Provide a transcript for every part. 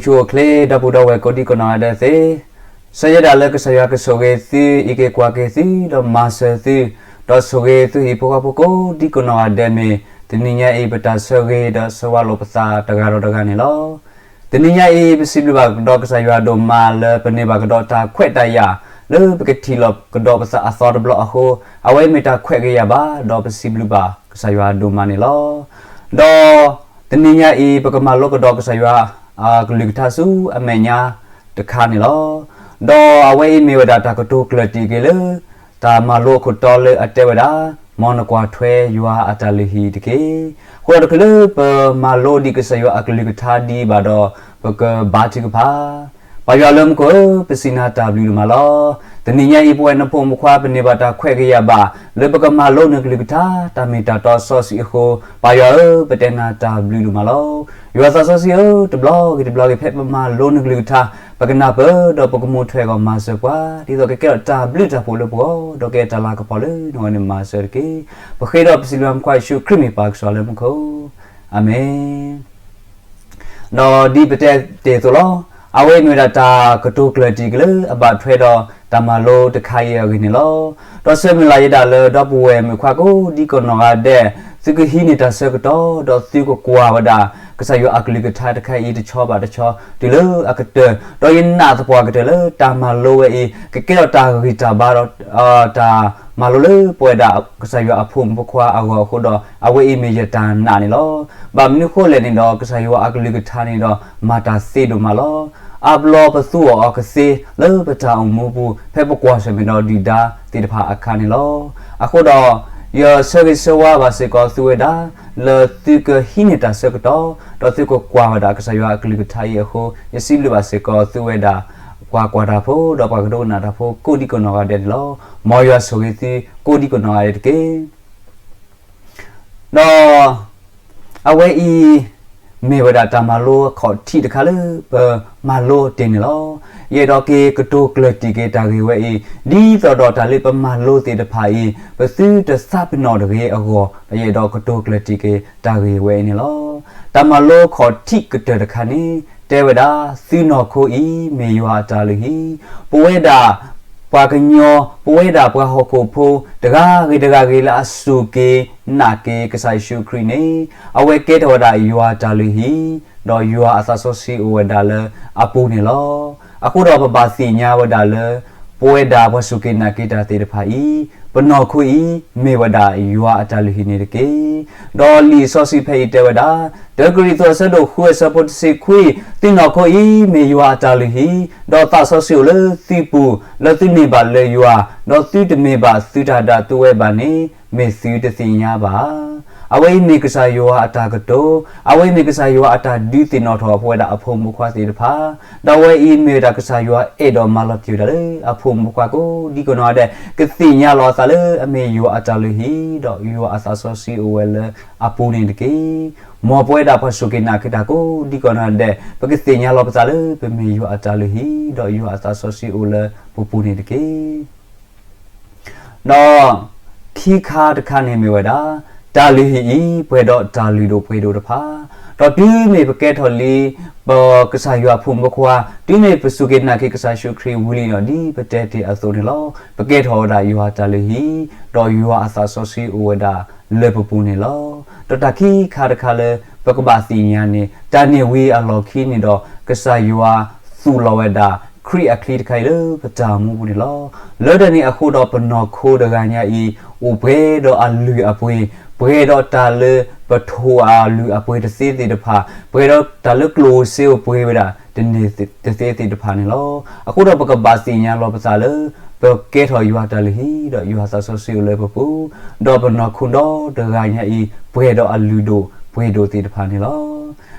ဆူၣ်အိၣ်ချ့ ဒီပုၢ်ဒီဝဲၢ်ကိးဒံကိးနီၢ်ဂၤဒဲးသ့ၣ်, ဆၢယဲဒၣ်လၢကစၢ်ယွၤကဆိၣ်ဂ့ၤသု, အံးက့ၤကွၢ်က့ၤသု, ဒီးမၤစၢၤသု, ဒီးဆိၣ်ဂ့ၤသုဟံၣ်ဖိဃီဖိကိးဒံကိးနီၢ်ဂၤဒဲးမ့ၢ် တနံၤညါအံၤ ပတၢ်ဆၢဂ့ၤဒီးဆၢဝါလိာ်ပသးတဂၤဒီးတဂၤန့ၣ်လီၤ. တနံၤညါအံၤ ပစံးဘျုးဘၣ်ကဒီးကစၢ်ယွၤဒိၣ်မးလၢပန့ၢ်ဘၣ်ကဒီးတၢ်ခွဲးတၢ်ယာ် လၢပကထံၣ်လိာ်ကဒီးပသးအသီတဘျီအဃိ, အဝဲမ့ၢ်တၢ်ခွဲးကယာ်ဘၣ်, ဒီးပစံးဘျုးဘၣ်ကစၢ်ယွၤဒိၣ်မးန့ၣ်လီၤ. ဒီးတနံၤညါအံၤ ပကမၤလိကဒီးကစၢ်ယွၤအကလုၢ်ကထါဆူအမဲာ်ညါတခါန့ၣ်လီၤ. ဒီးအဝဲအံၤမ့ၢ်ဝဲဒၣ်တၢ်ကတိၤကျၢၢ်တံၢ်က့ၤလၢ တၢ်မၤလိအခိၣ်တီလၢအတဲဝဲဒၣ်, မ်နကွၢ်ထွဲယွၤအတၢ်လုၢ်ဟံၣ်တက့ၢ်. အဃိဒီးတချုးလၢပမၤလိဒံးကစၢ်ယွၤအကလုၢ်ကထါဒံးဘၣ်ဒီး ပကဘါထုကဖၣ်. ပၢ်ယွၤလၢမူခိၣ်ဧၢ, ပစံးနၤတၢ်ဘျုးဒိၣ်မးလီၤ. တနံၤညါအံၤ ပဝဲနဖိမုၣ်ဖိခွါ ပန့ၢ်ဘၣ်တၢ်ခွဲးကယာ်ဘၣ် လၢပကမၤလိနကလုၢ်ကထါ တၢ်မ့ၢ်တၢ်တီစီဆှံအဃိ, ပၢ်ယွၤဧၢ, ပတဲနၤတၢ်ဘျုးဒိၣ်မးလီၤ. ယွၤသးစီဆှံဧၢ, တဘျီဂ့ၤတဘျီဂ့ၤ ဖဲပမၤလိနကလုၢ်ကထါ ပကနၢ်ပၢၢ်ဒီးပကမိၣ်ထွဲဂီၢ်မၤစၢၤပှၤ, ဒ်သိးကကဲထီၣ်တၢ်ဘျုးတၢ်ဖှိၣ်လၢပဂီၢ်, ဒီးကဲတၢ်လၤကပီၤလၢနဂီၢ်န့ၣ်မၤစၢၤတက့ၢ်. ပဃ့ဒီးပစံးဘျုးမုၣ်ခွါယ့ၣ်ၡူးခရံာ်မ့ၢ်ပၢ်ကစၢ်လၢမူခိၣ်, အၤမ့ၣ်. ဒီးဒ်ပတဲတ့ၢ်အသိးလီၤ. အဝဲအံၤမ့ၢ်ဝဲဒၣ်တၢ်ကတိၤကျၢၢ်တံၢ်က့ၤလၢအဘၣ်ထွဲဒီးတၢ်မၤလိတခါအံၤအဂ့ၢ်န့ၣ်လီၤ. ဒီးဆၢမုၢ်လၢ်ယဲဒၣ်လၢဒီပုၢ်ဝဲၢ်မုၣ်ခွါကိးဒံကိးနီၢ်ဂၤဒဲး, သုကဟံးန့ၢ်တၢ်ဆၢကတီၢ်, ဒီးသုကကွၢ်ဝဲဒၣ် ကစၢ်ယွၤအကလုၢ်ကထါတခါအံၤတဆီဘၣ်တဆီ တုၤလၢအကတၢၢ်, ဒီးယနာ်သပှၢ်ကတၢၢ်လၢတၢ်မၤလိဝဲအံၤ ကကဲထီၣ်တၢ်ဂံၢ်တၢ်ဘါဒီး တၢ်မၤလိလၢပဝဲဒၣ်ကစၢ်ယွၤအဖိမုၣ်ဖိခွါအဂီၢ်အဃိဒီး အဝဲအံၤမ့ၢ်ယတၢ်နာ်န့ၣ်လီၤ. ဘၣ်မနုၤဃိလဲၣ်န့ၣ်ဒီး ကစၢ်ယွၤအကလုၢ်ကထါန့ၣ်ဒီး မၤတၢ်သ့ဒိၣ်မးလီၤ. အါဘျီပသူအီၤအီၤကသ့လၢပတၢ်အိၣ်မူပူၤ ဖဲပကွၢ်ဆၢၣ်မဲာ်ဒီးဒုၣ်ဒါသ့ၣ်တဖၣ်အခါန့ၣ်လီၤ. အဃိဒီး ယဆၢဂ့ၤဆၢဝါဘၣ်စ့ၢ်ကီးသုဝဲဒၣ် လၢသုကဟံးန့ၢ်တၢ်ဆၢကတီၢ် ဒီးသုကကွၢ်ဝဲဒၣ်ကစၢ်ယွၤအကလုၢ်ကထါအံၤအဃိ ယစံးဘျုးဘၣ်စ့ၢ်ကီးသုဝဲဒၣ် ပှၤကွၢ်တၢ်ဖိ ဒီးပှၤကဒိကနၣ်တၢ်ဖိ ကိးဒံကိးနီၢ်ဂၤဒဲးန့ၣ်လီၤ. မ်ယွၤဆိၣ်ဂ့ၤသုကိးဒံကိးနီၢ်ဂၤဒဲးတက့ၢ်. ဒီး အဝဲအံၤ မ့ၢ်ဝဲဒၣ်တၢ်မၤလိအခီၣ်ထံးတခါလၢပမၤလိတ့ၢ်န့ၣ်လီၤ. ယအဲၣ်ဒိးက့ၤကတိၤကျၢၢ်တံၢ်က့ၤတၢ်ဂ့ၢ်ဝဲအံၤ ဒ်သိးဒီးတၢ်လၢပမၤလိသ့ၣ်တဖၣ်အံၤ ပသုတသးပ့ၤနီၣ်တဂ့ၤအဂီၢ် ဒီးယအဲၣ်ဒိးကတိၤကျၢၢ်တံၢ်က့ၤတၢ်ဂ့ၢ်ဝဲအံၤန့ၣ်လီၤ. တၢ်မၤလိအခီၣ်ထံးကတၢၢ်တခါန့ၣ် တဲဝဲဒၣ် သုနီၢ်ခိအံၤ မ့ၢ်ယွၤအတၢ်လုၢ်ဟံၣ်. ပဝဲဒၣ် ပှၤကညီ ပဝဲဒၣ်ပှၤဟီၣ်ခိၣ်ဖိ တဂၤဂ့ၤတဂၤဂ့ၤလၢအစူၢ်က့ၤနာ်က့ၤကစၢ်ယ့ၣ်ၡူးခရံာ်န့ၣ် အဝဲကဲထီၣ်ဝဲဒၣ်ယွၤအတၢ်လုၢ်ဟံၣ်, ဒီးယွၤအသးစီဆှံအိၣ်ဝဲဒၣ်လၢအပူၤန့ၣ်လီၤ. အဃိဒီးပဘၣ်သ့ၣ်ညါဝဲဒၣ်လၢ ပဝဲဒၣ်ပှၤစူၢ်က့ၤနာ်က့ၤတၢ်သ့ၣ်တဖၣ်အံၤ ပနီၢ်ခိအံၤ မ့ၢ်ဝဲဒၣ်ယွၤအတၢ်လုၢ်ဟံၣ်န့ၣ်တက့ၢ်. ဒီးလံာ်စီဆှံဖဲအံၤတဲဝဲဒၣ် တၢကရံၣ်သူးအဆၢဒိၣ်ဃုအဆၢဖိတဆံခွံ, သုနီၢ်ခိအံၤ မ့ၢ်ယွၤအတၢ်လုၢ်ဟံၣ်, ဒီးသးစီဆှံအိၣ်လၢသုပူၤ, လၢသုန့ၢ်ဘၣ်လၢယွၤ, ဒီးသုတမ့ၢ်ဘၣ်သုတၢ်ဒၣ်သုဝဲဘၣ်န့ၣ် မ့ၢ်သုတသ့ၣ်ညါဘၣ်. အဝဲအံၤမ့ၢ်ကစၢ်ယွၤအတၢ်ကတိၤ, အဝဲအံၤမ့ၢ်ကစၢ်ယွၤအတၢ်ဒုးသ့ၣ်နီၣ်ထီၣ်ပဝဲဒၣ်အဖိမုၣ်ဖိခွါသ့ၣ်တဖၣ်, ဒီးအဝဲအံၤမ့ၢ်ဝဲဒၣ်ကစၢ်ယွၤအဲၣ်ဒိးမၤလီၤတံၢ်ဝဲဒၣ်လၢ အဖိမုၣ်ဖိခွါကိးဒံကိးနီၢ်ဂၤဒဲး ကသ့ၣ်ညါလီၤအသးလၢအမ့ၢ်ယွၤအတၢ်လုၢ်ဟံၣ်, ဒီးယွၤအသးစီဆှံအိၣ်ဝဲလၢအပူၤန့ၣ်တက့ၢ်. မ်ပဝဲဒၣ်ပှၤစူၢ်က့ၤနာ်က့ၤတၢ်ကိးဒံကိးနီၢ်ဂၤဒဲး ပကသ့ၣ်ညါလီၤပသးလၢပမ့ၢ်ယွၤအတၢ်လုၢ်ဟံၣ်, ဒီးယွၤအသးစီဆှံအိၣ်လၢပပူၤန့ၣ်တက့ၢ်. ဒီးခံခါတခါန့ၣ်မ့ၢ်ဝဲဒၣ် တၢ်လုၢ်ဟံၣ်အံၤ ပှဲၤဒီးတၢ်လုၢ်ဒိၣ်ပှ့ၤဒိၣ်တဖၣ်, ဒီးတုၤမ့ၢ်ပကဲထီၣ်လံ ပကစၢ်ယွၤအဖိမုၣ်ဖိခွါ, တုၤမ့ၢ်ပစူၢ်က့ၤနာ်က့ၤကစၢ်ယ့ၣ်ၡူးခရံာ်ဝံၤလံဒီး ဒ်ပတဲတ့ၢ်အသိးန့ၣ်လီၤ. ပကဲထီၣ်ဝဲဒၣ်ယွၤအတၢ်လုၢ်ဟံၣ်, ဒီးယွၤအသးစီဆှံအိၣ်ဝဲဒၣ်လၢပပူၤန့ၣ်လီၤ. ဒီးတၢ်ခံခါတခါလၢ ပကဘၣ်သ့ၣ်ညါန့ၣ် တၢ်န့ၢ်ဝံၤအလီၢ်ခံန့ၣ်ဒီး ကစၢ်ယွၤသူၣ်လီၤဝဲဒၣ် ခရံာ်အချံတခါအံၤလၢပတၢ်အိၣ်မူပူၤန့ၣ်လီၤ. လၢတၢ်န့ၣ်အဃိဒီးပနီၢ်ခိတဂၤညါအံၤ အိၣ်ပှဲၤဒီးအလုၢ်အပှ့ၤ, ပှဲၤဒီးတၢ်လၢပထိၣ်အလုၢ်အပှ့ၤတသ့သ့ၣ်တဖၣ်, ပှဲၤဒီးတၢ်လၢကျိၣ်စ့အိၣ်ပှ့ၤဝဲဒၣ် တန့ၢ်တသ့သ့ၣ်တဖၣ်န့ၣ်လီၤ. အဃိဒီးပကဘၣ်သ့ၣ်ညါလီၤပသးလၢ ပကဲထီၣ်ယွၤတၢ်လုၢ်ဟံၣ် ဒီးယွၤသးစီဆှံအိၣ်လၢပပူၤ, ဒီးပနီၢ်ခိဒီတဂၤညါအံၤ ပှဲၤဒီးအလုၢ်ဒိၣ်ပှ့ၤဒိၣ်သ့ၣ်တဖၣ်န့ၣ်လီၤ.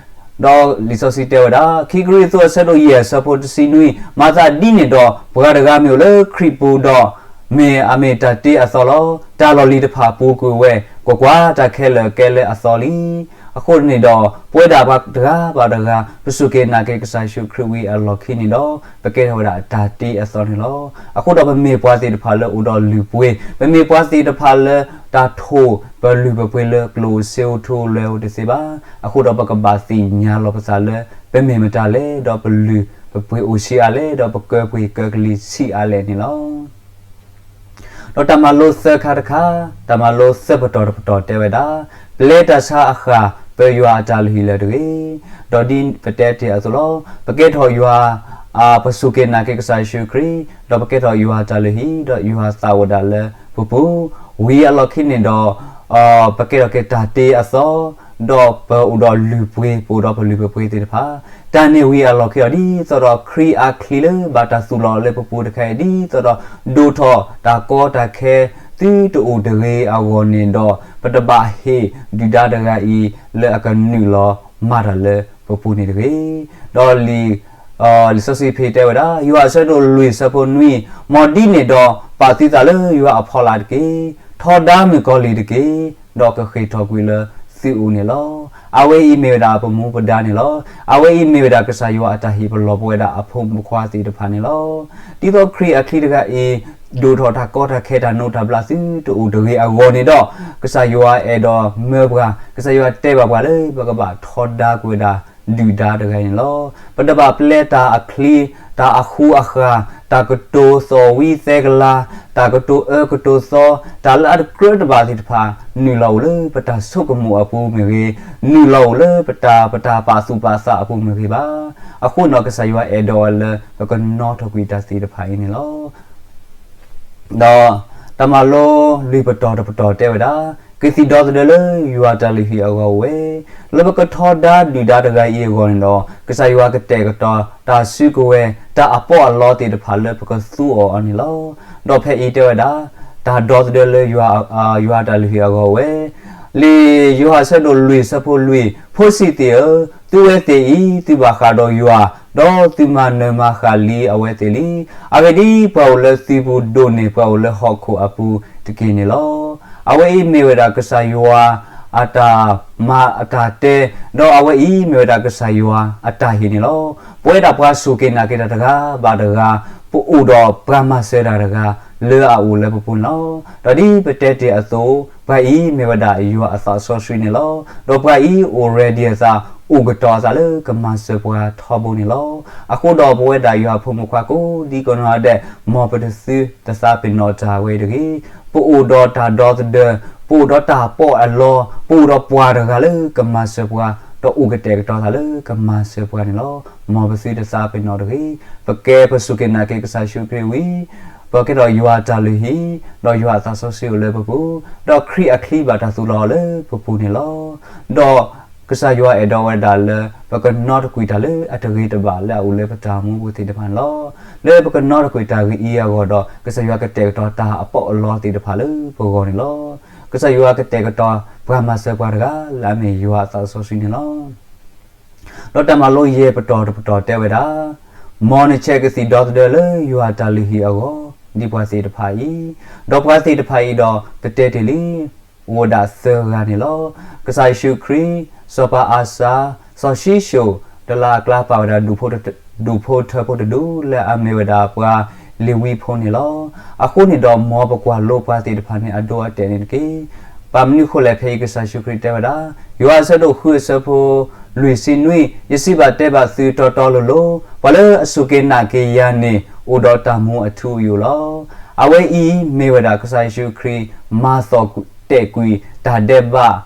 ဒီးလံာ်စီဆှံတဲဝဲဒၣ် ခံကရံၣ်သူးအဆၢဒိၣ်ယဲၢ်အဆၢဖိတဆံနွံ, မၤသးဒ်န့ၣ်ဒီး ပှၤတဂၤမ့ၢ်အိၣ်လၢခရံာ်ပူၤဒီး မ့ၢ်အမ့ၢ်တၢ်တ့အသီလီၤ. တၢ်လီၢ်လံၤတဖၣ်ပူၤကွံာ်ဝဲ, ကွၢ်ကွၢ်, တၢ်ခဲလၢာ်ကဲလၢအသီလံ. အဃိန့ၣ်ဒီး ပဝဲဒၣ်ပှၤတဂၤဘၣ်တဂၤ ပစူၢ်က့ၤနာ်က့ၤကစၢ်ယ့ၣ်ၡူးခရံာ်ဝံၤအလီၢ်ခံန့ၣ်ဒီး ပကဲထီၣ်ဝဲဒၣ်တၢ်တ့အသီန့ၣ်လီၤ. အဃိဒီးပမ့ၢ်ပှၤသ့ၣ်တဖၣ်လၢအိၣ်ဒီးလုၢ်ပှ့ၤ, ပမ့ၢ်ပှၤသ့ၣ်တဖၣ်လၢတၢ်ထိၣ်ပလုၢ်ပပှ့ၤလၢကျိၣ်ဧိၤစ့ဧိၤထူလွဲဧိၤတသ့ဘၣ်. အဃိဒီးပကဘၣ်သ့ၣ်ညါလီၤပသးလၢ ပမ့ၢ်မတၤလဲၣ် ဒီးပလုၢ်ပပှ့ၤအိၣ်ဆံးအါလဲၣ် ဒီးပကၢပှ့ၤကၢကလံၤဆံးအါလဲၣ်န့ၣ်လီၤ. ဒီးတၢ်မၤလိသၢခါတခါ, တၢ်မၤလိသၢပတီၢ်တပတီၢ်တဲဝဲဒၣ်, ပျဲတၢ်ဆါအဃၢ် ပယွၤအတၢ်လုၢ်ဟံၣ်လၢတဂ့ၤ. ဒီးဒ်ပတဲတ့ၢ်အသိးလီၤ, ပကဲထီၣ်ယွၤ, ပစူၢ်က့ၤနာ်က့ၤကစၢ်ယ့ၣ်ၡူးခရံာ်, ဒီးပကဲထီၣ်ယွၤအတၢ်လုၢ်ဟံၣ်, ဒီးယွၤသးအိၣ်ဒၣ်လၢပပူၤ, ဝံၤအလီၢ်ခံန့ၣ်ဒီး ပကဲထီၣ်က့ၤတၢ်တ့အသီ, ဒီးပအိၣ်ဒီးလုၢ်ပှ့ၤ, ပအိၣ်ဒီးပလုၢ်ပပှ့ၤသ့ၣ်တဖၣ်, တၢ်န့ၣ်ဝံၤအလီၢ်ခံဒီး ဒ်သိးဒီးခရံာ်အချံလၢဘၣ်တၢ်သူၣ်လီၤလၢပပူၤတခါအံၤ ဒ်သိးဒီးဒိၣ်ထီၣ်တၢ်ကီတၢ်ခဲသုတအိၣ်တဂ့ၤအဂီၢ်န့ၣ်ဒီး ပတဘၣ်ဟ့ၣ်ဒုၣ်ဒါတဂၤအံၤလၢအကနုာ်လီၤမၤတၢ်လၢပပူၤန့ၣ်တဂ့ၤ. ဒီးလံာ် လံာ်စီဆှံဖဲတဲဝဲဒၣ်, ယိၤဟၣ်အဆၢဒိၣ်လွံၢ်ဆၢဖိနွံ, မ်ဒ်န့ၣ်ဒီး ပာ်သုသးလၢယွၤအဖီလာ်တက့ၢ်. ထီဒါမုၣ်ကီၤလံၢ်တက့ၢ်. ဒီးကဃ့ၢ်ထီၣ်ကွံာ်လၢသုအိၣ်န့ၣ်လီၤ. အဝဲအံၤမ့ၢ်ဝဲဒၣ်ပမူပဒါန့ၣ်လီၤ. အဝဲအံၤမ့ၢ်ဝဲဒၣ်ကစၢ်ယွၤအတၢ်ဟ့ၣ်ပလီၢ်ပဝဲဒၣ်အဖိမုၣ်ဖိခွါသ့ၣ်တဖၣ်န့ၣ်လီၤ. ဒ်သိးခရံာ်အချံတဂၤအံၤ ဒိၣ်ထီၣ်တၢ်ကီတၢ်ခဲတၢ်နိးတၢ်ဘျးသုတအိၣ်တဂ့ၤအဂီၢ်န့ၣ်ဒီး ကစၢ်ယွၤအဲၣ်ဒိးမၢပှၤ, ကစၢ်ယွၤတဲဘၣ်ပှၤလၢပကဘၣ်ထီဒါကွံာ်ဝဲဒၣ်ဒုၣ်ဒါတဂၤအံၤန့ၣ်လီၤ. ပတဘၣ်ပျဲတၢ်အချံ, တၢ်အဃူအဃာ်, တၢ်ကတိၤသီၣ်ဝံသဲကလၤ, တၢ်ကတိၤအၢကတိၤသီ, တၢ်လၢအတကြၢးတဘၣ်သ့ၣ်တဖၣ် နုာ်လီၤအိၣ်လၢပတၢ်ဆိကမိၣ်အပူၤမ့ၢ်ဂ့ၤ, နုာ်လီၤအိၣ်လၢပတၢ်, ပတၢ်ပာ်သူၣ်ပာ်သးအပူၤမ့ၢ်ဂ့ၤဘၣ်. အဃိန့ၣ်ကစၢ်ယွၤအဲၣ်ဒိးဝဲလၢပကနီထီၣ်ကွံာ်တၢ်သ့ၣ်တဖၣ်အံၤန့ၣ်လီၤ. ဒီးတၢ်မၤလိလွံၢ်ပတီၢ်တပတီၢ်တဲဝဲဒၣ်, ကသံၣ်ဒီသဒၢလၢယွၤတၢ်လုၢ်ဟံၣ်အဂီၢ်အိၣ်ဝဲ, လၢပကထီဒါဒုၣ်ဒါတဂၤအံၤအဂီၢ်န့ၣ်ဒီး ကစၢ်ယွၤကတဲာ်ကတီၤတၢ်စုကဝဲၤ တၢ်အပီးအလီသ့ၣ်တဖၣ်လၢပကသူအီၤအီၤန့ၣ်လီၤ. ဒီးဖဲအံၤတဲဝဲဒၣ်, တၢ်ဒီသဒၢလၢယွၤ, ယွၤတၢ်လုၢ်ဟံၣ်အဂီၢ်အိၣ်ဝဲ, လံာ်ယိၤဟၣ်အဆၢဒိၣ်လွံၢ်ဆၢဖိလွံၢ်, ဖိဆံးသ့ၣ်ဧၢ, သုဝဲသ့ၣ်အံၤ သုဘၣ်ဃးဒီးယွၤ, ဒီးသုမၤနၢၤမၤဃၣ်လံအဝဲသ့ၣ်လံ. အဂ့ၢ်ဒ်အံၤ, ပှၤအိၣ်လၢသုပူၤဒိၣ်န့ၢ်ပှၤအိၣ်လၢဟီၣ်ခိၣ်အပူၤတက့ၢ်န့ၣ်လီၤ. အဝဲအံၤမ့ၢ်ဝဲဒၣ်ကစၢ်ယွၤအတၢ်မၤ, အတၢ်တဲ, ဒီးအဝဲအံၤမ့ၢ်ဝဲဒၣ်ကစၢ်ယွၤအတၢ်ဟ့ၣ်န့ၣ်လီၤ. ပဝဲဒၣ်ပှၤစူၢ်က့ၤနာ်က့ၤတၢ်တဂၤဘၣ်တဂၤ, ပအိၣ်ဒီးပှၤမၤစၢၤတၢ်တဂၤလၢအအိၣ်လၢပပူၤန့ၣ်လီၤ. ဒီးဒ်ပတဲတ့ၢ်အသိး, ပှၤအံၤမ့ၢ်ဝဲဒၣ်ယွၤအသးစီဆှံန့ၣ်လီၤ. ဒီးပှၤအံၤအိၣ် ready အသး, အိၣ်ကတီၤအသးလၢကမၤစၢၤပှၤထီဘိန့ၣ်လီၤ. အဃိဒီးပဝဲဒၣ်ယွၤအဖိမုၣ်ဖိခွါကိးဒံကနီၢ်ဒဲး, မ်ပတသုတသးပ့ၤနီၣ်တၢ်ဝဲအံၤတဂ့ၤ. ပအိၣ်ဒီးတၢ်ဒီသဒၢ, ပအိၣ်ဒီးတၢ်ပီးအလီ, ပအိၣ်ဒီးပှၤတဂၤလၢကမၤစၢၤပှၤ, ဒီးအိၣ်ကတဲာ်ကတီၤသးလၢကမၤစၢၤပှၤန့ၣ်လီၤ. မ်ပသုတသးပ့ၤနီၣ်တဂ့ၤ. ပကဲပစူၢ်က့ၤနာ်က့ၤကစၢ်ယ့ၣ်ၡူးခရံာ်ဝံၤ, ပကဲထီၣ်ယွၤတၢ်လုၢ်ဟံၣ်, ဒီးယွၤအသးစီဆှံအိၣ်လၢပပူၤ, ဒီးခရံာ်အချံဘၣ်တၢ်သူၣ်လီၤအီၤလၢပပူၤန့ၣ်လီၤ. ဒီးကစၢ်ယွၤအဲၣ်ဒိးဝဲဒၣ်လၢ ပကနီတကွံာ်တၢ်လၢအတဂ့ၤတဘၣ်လၢအအိၣ်လၢပတၢ်မူပူၤသ့ၣ်တဖၣ်န့ၣ်လီၤ. လၢပကနီတကွံာ်တၢ်ဂ့ၤအံၤအဂီၢ်ဒီး ကစၢ်ယွၤကတဲာ်ကတီၤတၢ်အပီးအလီသ့ၣ်တဖၣ်လၢပဂီၢ်န့ၣ်လီၤ. ကစၢ်ယွၤကတဲာ်ကတီၤပှၤမၤစၢၤပှၤတဂၤလၢအမ့ၢ်ယွၤအသးစီဆှံန့ၣ်လီၤ. ဒီးတၢ်မၤလိယဲၢ်ပတီၢ်တပတီၢ်တဲဝဲဒၣ်, မ်နဆဲးကသံၣ်ဒီသဒၢလၢယွၤအတၢ်လုၢ်ဟံၣ်အဂီၢ်, ဒ်ပှၤသ့ၣ်တဖၣ်အံၤ, ဒီးပှၤသ့ၣ်တဖၣ်အံၤဒီး ပတဲတ့ၢ်လံ, အိၣ်ဝဲဒၣ်သၢဂၤန့ၣ်လီၤ. ကစၢ်ယ့ၣ်ၡူးခရံာ်, စီၤပၤအၤစၢ်, စီၤၡံၣ်ၡိၣ်, တလၢအကျါပာ်ဝဲဒၣ် ဒူၣ်ဖိထၢဖိတဒူၣ် လၢအမ့ၢ်ဝဲဒၣ်ပှၤလ့ၤဝံဖိန့ၣ်လီၤ. အဃိန့ၣ်ဒီး မ်ပကွၢ်လိပှၤသ့ၣ်တဖၣ်န့ၣ်အဒိအတဲာ်န့ၣ်တက့ၢ်. ဘၣ်မနုၤဃိလဲၣ် ဖဲအံၤကစၢ်ယ့ၣ်ၡူးခရံာ်တဲဝဲဒၣ်, ယိၤဟၣ်အဆၢဒိၣ်ဃုအဆၢဖိလွံၢ်ဆံနွံ, ယစံးဘၣ်တဲဘၣ်သုတီတီလိၤလိၤ, ပှၤလၢအစူၢ်က့ၤနာ်က့ၤယၤန့ၣ် အိၣ်ဒီးတၢ်မူအထူအယိာ်လီၤ. အဝဲအံၤမ့ၢ်ဝဲဒၣ်ကစၢ်ယ့ၣ်ၡူးခရံာ် မၤသီၣ်တဲာ်ကွံာ်တၢ်ဒဲးဘး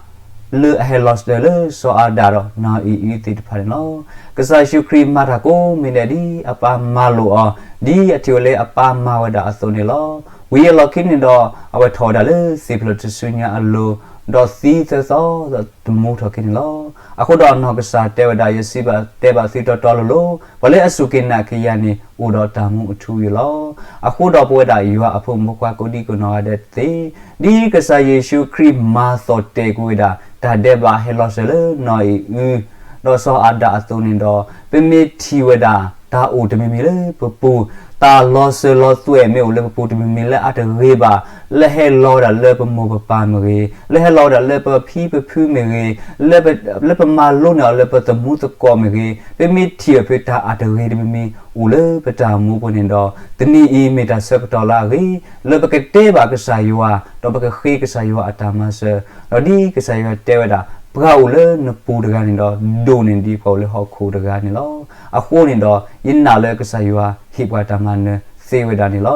လၢအဟဲလီၤစၢၤလၢစီၤအၤဒၣ်ဒီးနီၢ်အံၤအုသ့ၣ်တဖၣ်န့ၣ်လီၤ. ကစၢ်ယ့ၣ်ၡူးခရံာ်မၤတၢ်ကိးမံၤဒဲးဒ်အပၢ်မၤလိာ်အီၤ, ဒ်အထံၣ်ဝဲလၢအပၢ်မၤဝဲဒၣ်အသိးန့ၣ်လီၤ. ဝံၤအလီၢ်ခံန့ၣ်ဒီး အဝဲထီၣ်ဝဲဒၣ်လၢသ့ၣ်ဖျၢၣ်တစူညါအလိၤ, ဒီးသံသၢသီ, ဒီးတမူထီၣ်က့ၤန့ၣ်လီၤ. အဃိဒီးနီၢ်ကစၢ်တဲဝဲဒၣ်, ယစံးဘၣ်တဲဘၣ်သုတီတီလိၤလိၤ, ပှၤလၢအစူၢ်က့ၤနာ်က့ၤယၤန့ၣ် အိၣ်ဒီးတၢ်မူအထူအယိာ်လီၤ. အဃိဒီးပဝဲဒၣ်ယွၤအဖိမုၣ်ဖိခွါကိးဒံကနီၢ်ဂၤဒဲးသ့ၣ်, ဒ်ကစၢ်ယ့ၣ်ၡူးခရံာ်မၤသီၣ်တဲာ်ကွံာ်ဝဲဒၣ် တၢ်ဒဲးဘးဟဲလီၤစၢၤလၢနီၢ်အံၤအု ဒီးစီၤအၤဒၣ်အသိးန့ၣ်ဒီး, ပမ့ၢ်ထံၣ်ဝဲဒၣ် တၢ်အိၣ်တမံၤမံၤလၢပပူၤ, တၢ်လီၤစၢၤလီၤသွဲၣ်မ့ၢ်အိၣ်လၢပပူၤတမံၤမံၤလၢအတဂ့ၤဘၣ်, လၢဟဲလီၤဝဲဒၣ်လၢပမိၢ်ပပၢ်မ့ၢ်ဂ့ၤ, လၢဟဲလီၤဝဲဒၣ်လၢပဖံပဖုမ့ၢ်ဂ့ၤ, လၢပ, လၢပမၤလိန့ၢ်အီၤလၢပသမူသကိးမ့ၢ်ဂ့ၤ, ပမ့ၢ်ထံၣ်အဖုတၢ်အတဂ့ၤတမံၤမံၤအိၣ်လၢပတၢ်အိၣ်မူပူၤန့ၣ်ဒီး, တနံၤအံၤမ့ၢ်တၢ်ဆၢကတီၢ်လၢအဂ့ၤ, လၢပကတဲဘၣ်ကစၢ်ယွၤ, ဒီးပကဃ့ကစၢ်ယွၤအတၢ်မၤစၢၤ, ဒီးဒ်ကစၢ်ယွၤတဲဝဲဒၣ်, ပှၤအိၣ်လၢနပူၤတဂၤန့ၣ်ဒီး, ဒိၣ်န့ၢ်ဒံးပှၤအိၣ်လၢဟီၣ်ခိၣ်တဂၤန့ၣ်လီၤ. အဃိန့ၣ်ဒီး, ယနာ်လၢကစၢ်ယွၤဟ့ၣ်ပှၤတၢ်မၤနၢၤသ့ဝဲဒၣ်န့ၣ်လီၤ.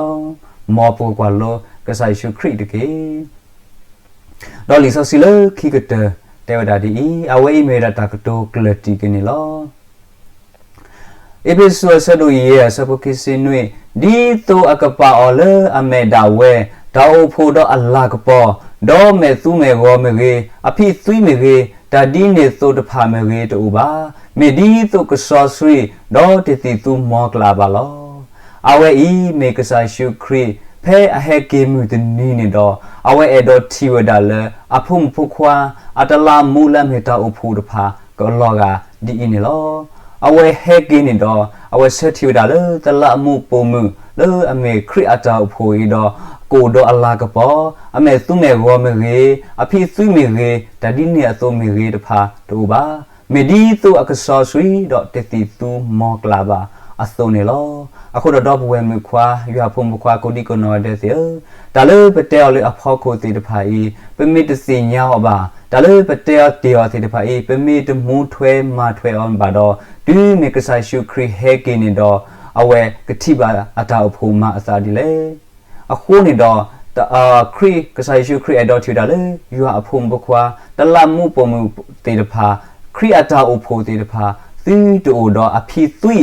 မ်ပကကွၢ်လိကစၢ်ယ့ၣ်ၡူးခရံာ်တက့ၢ်. ဒီးလံာ်စီဆှံလၢခံကတၢၢ်တဲဝဲဒၣ်ဒ်အံၤ, အဝဲအံၤမ့ၢ်ဝဲဒၣ်တၢ်ကတိၤကျၢၢ်တံၢ်က့ၤန့ၣ်လီၤ. အ့းဖ့းစူးအဆၢဒိၣ်ယဲၢ်အဆၢဖိခံဆံနွံ, ဒ်သိးအကပာ်အီၤလၢအမဲာ်ဒၣ်ဝဲ, တၢ်အိၣ်ဖှိၣ်ဒီးအလၤကပီၤ, ဒီးမဲာ်သူမဲာ်ဂီၤမ့ၢ်ဂ့ၤ, အဖံးသွံမ့ၢ်ဂ့ၤ, တၢ်ဒ်န့ၣ်သိးတဖၣ်မ့ၢ်ဂ့ၤတအိၣ်ဘၣ်. မ့ၢ်ဒ်သိးကစီဆှံ, ဒီးတသံၣ်သူမီၤကျၢ်ဘၣ်လီၤ. အဝဲအံၤမ့ၢ်ကစၢ်ယ့ၣ်ၡူးခရံာ်, ဖဲအဟဲက့ၤမုၢ်တနံၤန့ၣ်ဒီး, အဝဲအဲၣ်ဒိးထံၣ်ဝဲဒၣ်လၢအဖိမုၣ်ဖိခွါ, အတလးမူလၢအမ့ၢ်တၢ်အိၣ်ဖှိၣ်တဖၣ်ကလီၤဂာ်ဒ်အံၤန့ၣ်လီၤ. အဝဲဟဲက့ၤန့ၣ်ဒီး, အဝဲဆၢထံၣ်ဝဲဒၣ်လၢတလးမူပိာ်မုၣ်လၢအမ့ၢ်ခရံာ်အတၢ်အိၣ်ဖှိၣ်အံၤဒီး, ကအိၣ်ဒီးအလၤကပီၤ, အမဲာ်သူမဲာ်ဂီၤမ့ၢ်ဂ့ၤ, အဖံးသွံမ့ၢ်ဂ့ၤ, တၢ်ဒ်န့ၣ်အသိးမ့ၢ်ဂ့ၤတဖၣ်တအိၣ်ဘၣ်. မ့ၢ်ဒ်သိးအကစီဆှံဒီးတသံၣ်သူမီၤကျၢ်ဘၣ်အသိးန့ၣ်လီၤ. အဃိဒီးဒီပုၢ်ဝဲၢ်မုၣ်ခွါ, ယွၤအဖိမုၣ်ဖိခွါ ကိးဒံကိးနီၢ်ဂၤဒဲးသ့ၣ်ဧၢ, တၢ်လၢပတဲအီၤလၢအဖီခိၣ်သ့ၣ်တဖၣ်အံၤ, ပမ့ၢ်တသ့ၣ်ညါအီၤဘၣ်, တၢ်လၢပတဲအီၤတ့ၢ်အီၤသ့ၣ်တဖၣ်အံၤ, ပမ့ၢ်တမူထွဲမၤထွဲအီၤဘၣ်ဒီး, တုၤမ့ၢ်ကစၢ်ယ့ၣ်ၡူးခရံာ်ဟဲက့ၤန့ၣ်ဒီး, အဝဲကထံၣ်ဘၣ်အတၢ်အိၣ်ဖှိၣ်မၤအသးဒ်လဲၣ်. အဃိန့ၣ်ဒီး, ခရံာ်, ကစၢ်ယ့ၣ်ၡူးခရံာ်အဲၣ်ဒိးထံၣ်ဝဲဒၣ်လၢ ယွၤအဖိမုၣ်ဖိခွါ, တလးမူပိာ်မုၣ်သ့ၣ်တဖၣ်, ခရံာ်အတၢ်အိၣ်ဖှိၣ်သ့ၣ်တဖၣ်, သုတအိၣ်ဒီးအဖံးသွံ,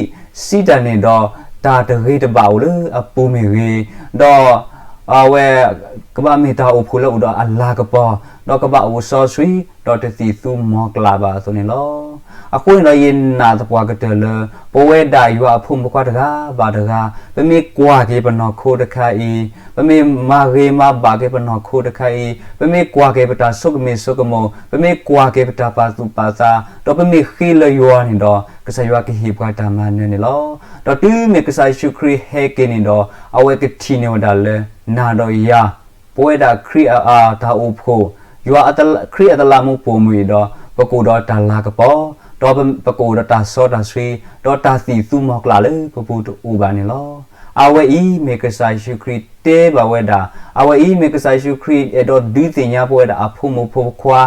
စံးတၢ်န့ၣ်ဒီး, တၢ်တဂ့ၤတဘၣ်အိၣ်လၢအပူၤမ့ၢ်ဂ့ၤ, ဒီး အဝဲကဘၣ်မ့ၢ်တၢ်အိၣ်ဖှိၣ်လၢအိၣ်ဒီးအလၤကပီၤ, ဒီးကဘၣ်အိၣ်စီဆှံ, ဒီးတသံၣ်သူမီၤကျၢ်ဘၣ်အသိးန့ၣ်လီၤ. အဃိန့ၣ်ဒီးယနာ်သပှၢ်ကတၢၢ်လၢ ပဝဲဒၣ်ယွၤအဖိမုၣ်ဖိခွါတဂၤဘၣ်တဂၤ, ပမ့ၢ်ကွၢ်က့ၤပနီၢ်ခိတခါအံၤ, ပမ့ၢ်မၤဂ့ၤမၤဘၣ်က့ၤပနီၢ်ခိတခါအံၤ, ပမ့ၢ်ကွၢ်က့ၤပတၢ်ဆိကမိၣ်ဆိကမိၣ်, ပမ့ၢ်ကွၢ်က့ၤပတၢ်ပာ်သူၣ်ပာ်သး, ဒီးပမ့ၢ်ဃ့လၢယွၤန့ၣ်ဒီး, ကစၢ်ယွၤကဟ့ၣ်ပှၤတၢ်မၤနၢၤန့ၣ်လီၤ. ဒီးတုၤမ့ၢ်ကစၢ်ယ့ၣ်ၡူးခရံာ်ဟဲက့ၤန့ၣ်ဒီး, အဝဲကထံၣ်န့ၢ်ဝဲဒၣ်လၢ နၤဒီးယၤ, ပဝဲဒၣ်ခရံာ်အတၢ်အိၣ်ဖှိၣ်, ယွၤ, ခရံာ်အတလးမူပိာ်မုၣ်အံၤဒီး, ပကအိၣ်ဒီးတၢ်လၤကပီၤ, ဒီးပကအိၣ်ဒီးတၢ်စီတၢ်ဆှံ, ဒီးတၢ်သံၣ်သူမီၤကျၢ်လၢပပူၤတအိၣ်ဘၣ်န့ၣ်လီၤ. အဝဲအံၤမ့ၢ်ကစၢ်ယ့ၣ်ၡူးခရံာ်တဲဘၣ်ဝဲဒၣ်, အဝဲအံၤမ့ၢ်ကစၢ်ယ့ၣ်ၡူးခရံာ်အဲၣ်ဒိးဒုးသ့ၣ်ညါပဝဲဒၣ်အဖိမုၣ်ဖိခွါ,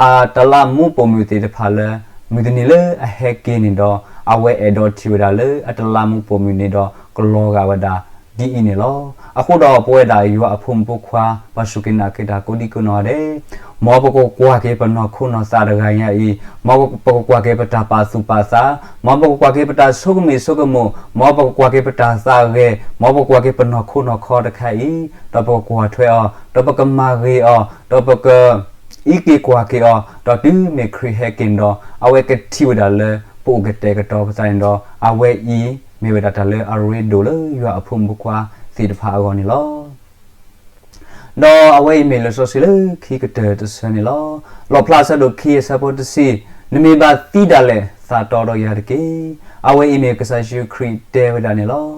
အတလးမူပိာ်မုၣ်သ့ၣ်တဖၣ်လၢ, မုၢ်တနံၤလၢအဟဲက့ၤန့ၣ်ဒီး, အဝဲအဲၣ်ဒိးထံၣ်ဝဲဒၣ်လၢအတလးမူပိာ်မုၣ်န့ၣ်ဒီးကလီၤဂာ်ဝဲဒၣ်ဒ်အံၤန့ၣ်လီၤ. အဃိဒီးပဝဲဒၣ်ယွၤအဖိမုၣ်ဖိခွါ ပှၤစူၢ်က့ၤနာ်က့ၤတၢ်ကိးဒံကိးနီၢ်ဂၤဒဲး, မ်ပကကွၢ်က့ၤပနီၢ်ခိနီၢ်သးတဂၤညါအံၤ, မ်ပကကွၢ်က့ၤပတၢ်ပာ်သူၣ်ပာ်သး, မ်ပကကွၢ်က့ၤပတၢ်ဆိကမိၣ်ဆိကမိၣ်, မ်ပကကွၢ်က့ၤပတၢ်သးဂဲၤ, မ်ပကကွၢ်က့ၤပနီၢ်ခိနီၢ်ခီတခါအံၤ, ဒီးပကကွၢ်ထွဲအီၤ, ဒီးပကမၤဂ့ၤအီၤ, ဒီးပက အံးက့ၤကွၢ်က့ၤအီၤ, ဒီးတုၤမ့ၢ်ခရံာ်ဟဲက့ၤန့ၣ်ဒီး, အဝဲကထံၣ်ဝဲဒၣ်လၢပအိၣ်ကတဲာ်ကတီၤပသးန့ၣ်ဒီး, အဝဲအံၤမ့ၢ်ဝဲဒၣ်တၢ်လၢအရ့ဒိၣ်လၢယွၤအဖိမုၣ်ဖိခွါသ့ၣ်တဖၣ်အဂီၢ်န့ၣ်လီၤ. ဒီးအဝဲအံၤမ့ၢ်လံာ်စီဆှံလၢခံကတၢၢ်တဆၢန့ၣ်လီၤ. လီၣ်ဖျါအဆၢဒိၣ်ခံအဆၢဖိတဆံ, နမ့ၢ်ဘၣ်သံဒၣ်လဲာ် သးတီဒီးယၤတက့ၢ်. အဝဲအံၤမ့ၢ်ကစၢ်ယ့ၣ်ၡူးခရံာ်တဲဝဲဒၣ်န့ၣ်လီၤ.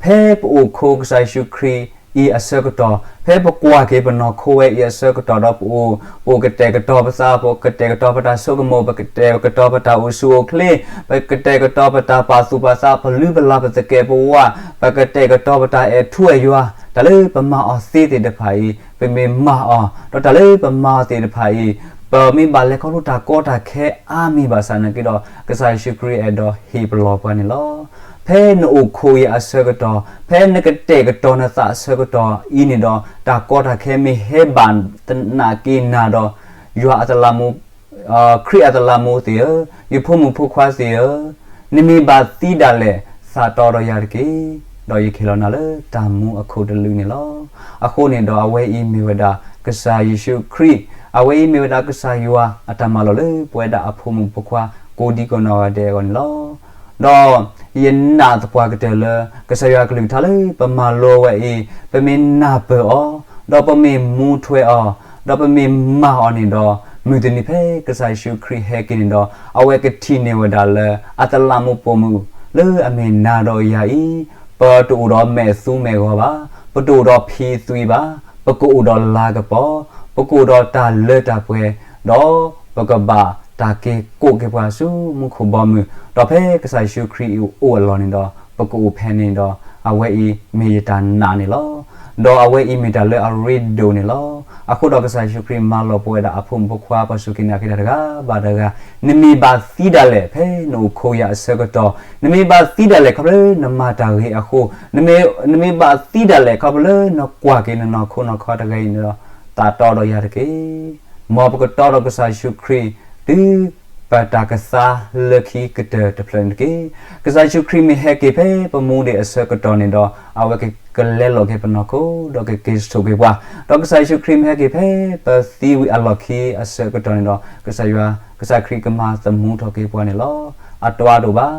ဖဲပအိၣ်ခိးကစၢ်ယ့ၣ်ၡူးခရံာ်အံၤအဆၢကတီၢ်, ဖဲပကွၢ်က့ၤပနီၢ်ခိဝဲအံၤအဆၢကတီၢ်ဒီးပအိၣ်, ပအိၣ်ကတဲာ်ကတီၤပသး, ပကတဲာ်ကတီၤပတၢ်ဆိကမိၣ်, ပကတဲာ်ကတီၤပတၢ်အိၣ်ဆူၣ်အိၣ်ချ့, ပကတဲာ်ကတီၤပတၢ်ပာ်သူၣ်ပာ်သး, ပလုၢ်ပလၢ်ပသကဲးပဝး, ပကတဲာ်ကတီၤပတၢ်အဲၣ်ထူအဲၣ်ယွၤ, တၢ်လၢပမၤအီၤသ့သ့ၣ်တဖၣ်အံၤ, ပမ့ၢ်မၤအီၤ, ဒီးတၢ်လၢပမၤအီၤသ့ၣ်တဖၣ်အံၤ, ပမ့ၢ်ဘၣ်လဲၤခီဖျိတၢ်ကီတၢ်ခဲအါမံၤဘၣ်ဆၣ်နာ်က့ဒီး, ကစၢ်ယ့ၣ်ၡူးခရံာ်အဲၣ်ဒိးဟ့ၣ်ပလီၢ်ပှၤန့ၣ်လီၤ. ဖဲနအိၣ်ခိးအံၤအဆၢကတီၢ်, ဖဲနကတဲာ်ကတီၤနသးအဆၢကတီၢ်အံၤန့ၣ်ဒီး, တၢ်ကီတၢ်ခဲမ့ၢ်ဟဲဘၣ်သနာ်က့နၤဒီး, ယွၤအတလးမူ, ခရံာ်အတလးမူသ့ၣ်ဧၢ, ယဖိမုၣ်ဖိခွါသ့ၣ်ဧၢ, နမ့ၢ်ဘၣ်သံဒၣ်လဲာ် သးတီဒီးယၤတက့ၢ်. ဒီးယကဟ့ၣ်လီၤနၤလၢတၢ်မူအခိၣ်တလုာ်န့ၣ်လီၤ. အဃိန့ၣ်ဒီးအဝဲအံၤမ့ၢ်ဝဲဒၣ်ကစၢ်ယ့ၣ်ၡူးခရံာ်, အဝဲအံၤမ့ၢ်ဝဲဒၣ်ကစၢ်ယွၤအတၢ်မၤလိာ်လၢပဝဲဒၣ်အဖိမုၣ်ဖိခွါ ကိးဒံကိးနီၢ်ဂၤဒဲးအဂီၢ်န့ၣ်လီၤ. ဒီးယနာ်သပှၢ်ကတၢၢ်လၢ ကစၢ်ယွၤအကလုၢ်ကထါလၢပမၤလိဝဲအံၤ, ပမ့ၢ်နၢ်ပၢၢ်အီၤ, ဒီးပမ့ၢ်မူထွဲအီၤ, ဒီးပမ့ၢ်မၤအီၤန့ၣ်ဒီး, မုၢ်တနံၤဖဲကစၢ်ယ့ၣ်ၡူးခရံာ်ဟဲက့ၤန့ၣ်ဒီး, အဝဲကထံၣ်န့ၢ်ဝဲဒၣ်လၢအတလးမူပိာ်မုၣ် လၢအမ့ၢ်နၤဒီးယၤအံၤ, ပတအိၣ်ဒီးမဲာ်သူမဲာ်ဂီၤဘၣ်, ပတအိၣ်ဒီးဖံးသွံဘၣ်, ပကအိၣ်ဒီးလၤကပီၤ, ပကအိၣ်ဒီးတၢ်လၢတၢ်ပှဲၤ, ဒီးပကဘၣ်တၢ်က့ၤကိးက့ၤပှၤဆူမူခိၣ်ဘီမုၢ်, ဒီးဖဲကစၢ်ယ့ၣ်ၡူးခရံာ်အအိၣ်အလီၢ်န့ၣ်ဒီး ပကအိၣ်ဖဲန့ၣ်ဒီး အဝဲအံၤမ့ၢ်ယတၢ်နာ်န့ၣ်လီၤ. ဒီးအဝဲအံၤမ့ၢ်တၢ်လၢအရ့ဒိၣ်န့ၣ်လီၤ. အဃိဒီးကစၢ်ယ့ၣ်ၡူးခရံာ်မၤလီၤပဝဲဒၣ်အဖိမုၣ်ဖိခွါ ပှၤစူၢ်က့ၤနာ်က့ၤတၢ်တဂၤဘၣ်တဂၤ, နမ့ၢ်ဘၣ်သံဒၣ်လဲာ် ဖဲနအိၣ်ခိယၤအဆၢကတီၢ်, နမ့ၢ်ဘၣ်သံဒၣ်လဲာ်ခီဖျိလၢနမၤတၢ်ဂ့ၤအဃိ, နမ့ၢ်ဘၣ်သံဒၣ်လဲာ်ခီဖျိလၢနကွၢ်က့ၤနနီၢ်ခိနီၢ်ခီတဂၤအံၤန့ၣ်ဒီး သးတီဒီးယၤတက့ၢ်. မ်ပကတီဒီးကစၢ်ယ့ၣ်ၡူးခရံာ် တုၤပတၢ်ကသါလၢခံကတၢၢ်တဖျၢၣ်န့ၣ်တက့ၢ်. ကစၢ်ယ့ၣ်ၡူးခရံာ်မ့ၢ်ဟဲက့ၤဖဲပမူဒံးအဆၢကတီၢ်န့ၣ်ဒီး အဝဲကကလဲလိာ်က့ၤပနီၢ်ခိ ဒီးကက့ၤဆူၣ်က့ၤပှၤ, ဒီးကစၢ်ယ့ၣ်ၡူးခရံာ်မ့ၢ်ဟဲက့ၤဖဲပသံဝံၤအလီၢ်ခံအဆၢကတီၢ်န့ၣ်ဒီး ကစၢ်ယွၤ, ကစၢ်ခရံာ်ကမၤသမူထီၣ်က့ၤပှၤန့ၣ်လီၤ. အတွၤတအိၣ်ဘၣ်,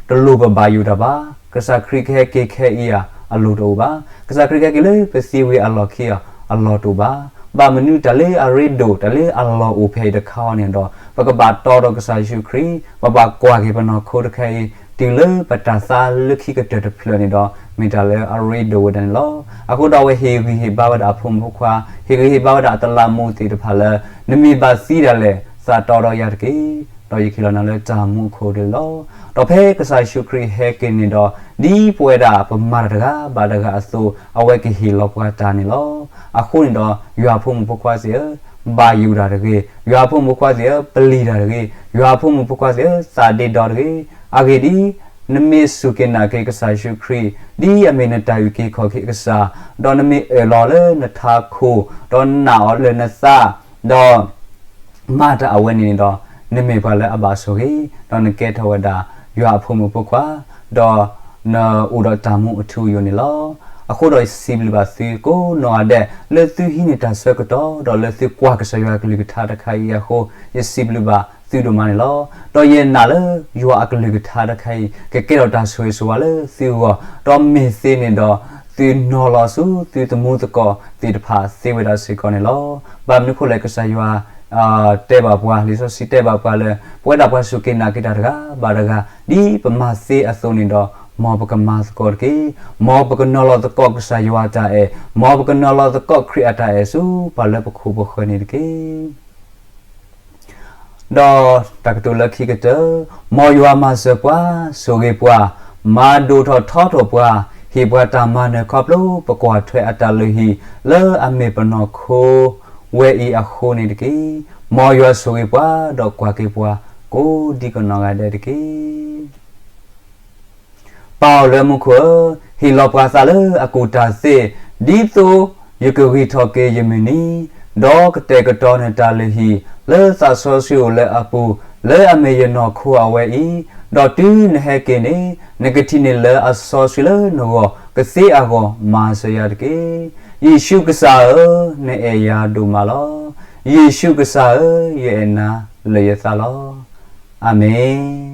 တလိၣ်ပဘၣ်ယိၣ်တၢ်ဘၣ်. ကစၢ်ခရံာ်ကဟဲက့ၤခဲအံၤဧါ အလိၣ်တအိၣ်ဘၣ်. ကစၢ်ခရံာ်ကဟဲက့ၤလၢပသံဝံၤအလီၢ်ခံဧါ အလီၢ်တအိၣ်ဘၣ်. ဘၣ်မနုၤတၢ်လၢအရ့ဒိၣ် တၢ်လၢအလီၢ်အိၣ်ဖဲအံၤတခါအံၤန့ၣ်ဒီး ပကဘၣ်တီဒီးကစၢ်ယ့ၣ်ၡူးခရံာ်, ပဘၣ်ကွၢ်က့ၤပနီၢ်ခိတခါအံၤ တုၤလၢပတၢ်သါလၢခံကတၢၢ်တဖျၢၣ်န့ၣ်ဒီး မ့ၢ်တၢ်လၢအရ့ဒိၣ်ဝဲဒၣ်န့ၣ်လီၤ. အဃိဒီးအဝဲဟ့ၣ်ဂံၢ်ဟ့ၣ်ဘါဝဲဒၣ်အဖိမုၣ်ဖိခွါ, ဟ့ၣ်ဂံၢ်ဟ့ၣ်ဘါဝဲဒၣ်အတလးမူးသ့ၣ်တဖၣ်လၢ နမ့ၢ်ဘၣ်သံဒၣ်လဲာ် သးတီဒီးယၤတက့ၢ်, ဒီးယကဟ့ၣ်လီၤနၤလၢတၢ်မူအခိၣ်ဒၣ်လီၤ. ဒီးဖဲကစၢ်ယ့ၣ်ၡူးခရံာ်ဟဲက့ၤန့ၣ်ဒီး ဒ်ပဝဲဒၣ်ပမၤတၢ်တဂၤဘၣ်တဂၤအသိး အဝဲကဟ့ၣ်လီၤပှၤတၢ်န့ၣ်လီၤ. အဃိန့ၣ်ဒီး ယွၤဖိမုၣ်ဖိခွါသ့ၣ်ဧၢ, ဘၣ်ယိၣ်တၢ်တဂ့ၤ, ယွၤဖိမုၣ်ဖိခွါသ့ၣ်ဧၢ, ပျံၤတၢ်တဂ့ၤ, ယွၤဖိမုၣ်ဖိခွါသ့ၣ်ဧၢ, သးဒ့ဒီတဂ့ၤ. အဂ့ၢ်ဒ်အံၤ, နမ့ၢ်စူၢ်က့ၤနာ်က့ၤကစၢ်ယ့ၣ်ၡူးခရံာ် ဒ်အမ့ၢ်နတၢ်အုၣ်က့ၤခီၣ်က့ၤအကစၢ်, ဒီးနမ့ၢ်အၢၣ်လီၤလၢနထးခိၣ်, ဒီးနာ်အီၤလၢနသး, ဒီး မၤတၢ်အဝဲန့ၣ်န့ၣ်ဒီး နမ့ၢ်ပှၤလၢအဘၣ်ဆိၣ်ဂ့ၤ, ဒီးနကဲထီၣ်ဝဲဒၣ် ယွၤအဖိမုၣ်ဖိခွါ, ဒီးနအိၣ်ဒီးတၢ်မူအထူအယိာ်န့ၣ်လီၤ. အဃိဒီးယစံးဘျုးဘၣ်သုကိးနီၢ်ဂၤဒဲး လၢသုဟံးန့ၢ်တၢ်ဆၢကတီၢ် ဒီးလၢသုကွၢ်ကစၢ်ယွၤအကလုၢ်ကထါတခါအံၤအဃိ ယစံးဘျုးဘၣ်သုဒိၣ်မးန့ၣ်လီၤ. ဒီးယနာ်လၢ ယွၤအကလုၢ်ကထါတခါအံၤ ကကဲထီၣ်တၢ်ဆိၣ်ဂ့ၤဆိၣ်ဝါလၢသုဂီၢ်, ဒီးမ့ၢ်သ့န့ၣ်ဒီး သုနီၤလီၤဆူသုသမူသကိးသ့ၣ်တဖၣ်သ့ဝဲဒၣ်စ့ၢ်ကီးန့ၣ်လီၤ. ဘၣ်မနုၤအဃိလဲၣ် ကစၢ်ယွၤ တဲဘၣ်ပှၤ, လံာ်စီဆှံတဲဘၣ်ပှၤလၢ ပဝဲဒၣ်ပှၤစူၢ်က့ၤနာ်က့ၤတၢ်တဂၤဘၣ်တဂၤ ဒ်ပမၤသ့အသိးန့ၣ်ဒီး မ်ပကမၤသကိးတက့ၢ်. မ်ပကနီၤလီၤသကိးကစၢ်ယွၤအတၢ်အဲၣ်, မ်ပကနီၤလီၤသကိးခရံာ်အတၢ်အဲၣ်ဆူပှၤလၢပခိၣ်ပဃၢၤန့ၣ်တက့ၢ်. ဒီးတၢ်ကတိၤလၢခံကတၢၢ်, မ်ယွၤမၤစၢၤပှၤ, ဆိၣ်ဂ့ၤပှၤ, မၤဒိၣ်ထီၣ်ထီထီၣ်ပှၤ, ဟ့ၣ်ပှၤတၢ်မၤနၢၤခီဖျိ ပကွၢ်ထွဲအတၢ်လုၢ်ဟံၣ် လၢအမ့ၢ်ပနီၢ်ခိဝဲအံၤအဃိန့ၣ်တက့ၢ်. မ်ယွၤဆိၣ်ဂ့ၤပှၤ ဒီးကွၢ်က့ၤပှၤ ကိးဒံကနီၢ်ဂၤဒဲးတက့ၢ်. ပၢ်အိၣ်လၢမူခိၣ်ဧၢ, ဟ့ၣ်လီၤပှၤသးလၢအကူၣ်တၢ်သ့, ဒ်သိးယကဂံၢ်ထီၣ်က့ၤယမုၢ်နံၤ, ဒီးကတဲာ်ကတီၤနတၢ်လုၢ်ဟံၣ် လၢသးစီဆှံအိၣ်လၢအပူၤ, လၢအမ့ၢ်ယနီၢ်ခိအဝဲအံၤ, ဒီးတုၤနဟဲက့ၤန့ၣ် နကထံၣ်န့ၢ်လၢအစီဆှံလၢနဂီၢ်, ကသ့အဂီၢ် မၤစၢၤယၤတက့ၢ်. ယ့ၣ်ၡူးကစၢ်ဧၢ, နအဲၣ်ယၤဒိၣ်မးလီၤ. ယ့ၣ်ၡူးကစၢ်ဧၢ, ယအဲၣ်နၤလၢယသးလီၤ. အၤမ့ၣ်.